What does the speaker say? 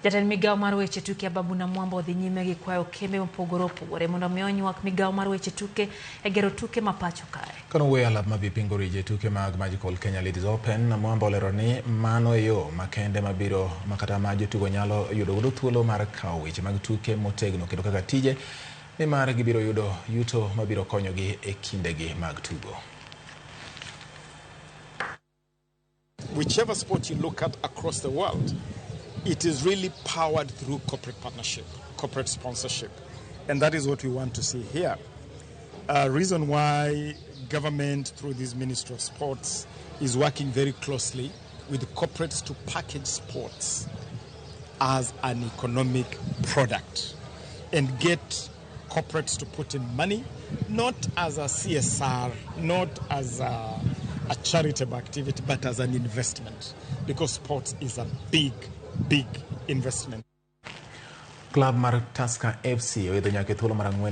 Jatend migawo mar weche tuke Ababu Namwamba odhi nyime gi kwayo kembe mopogore opogore mondo mi onywak migawo mar weche tuke e gero tuke ma pacho kae. Kane owuoyo e alap ma Vipingo Ridge e tuke mag Magical Kenya Ladies Open, Namwamba olero ni mano e yo makende mabiro makata ma jotugo nyalo yudo godo thuolo mar kawo weche mag tuke motegno kendo kaka tije nimar gibiro yudo yuto mabiro konyogi e kindegi mag tugo. Whichever sport you look at across the world, it is really powered through corporate partnership, corporate sponsorship. And that is what we want to see here. Reason why government, through this Ministry of Sports, is working very closely with corporates to package sports as an economic product and get corporates to put in money, not as a CSR, not as a charitable activity, but as an investment, because sports is a big, big investment. Klab mar Tusker FC oidho nyaka e thuolo mar ang'wen.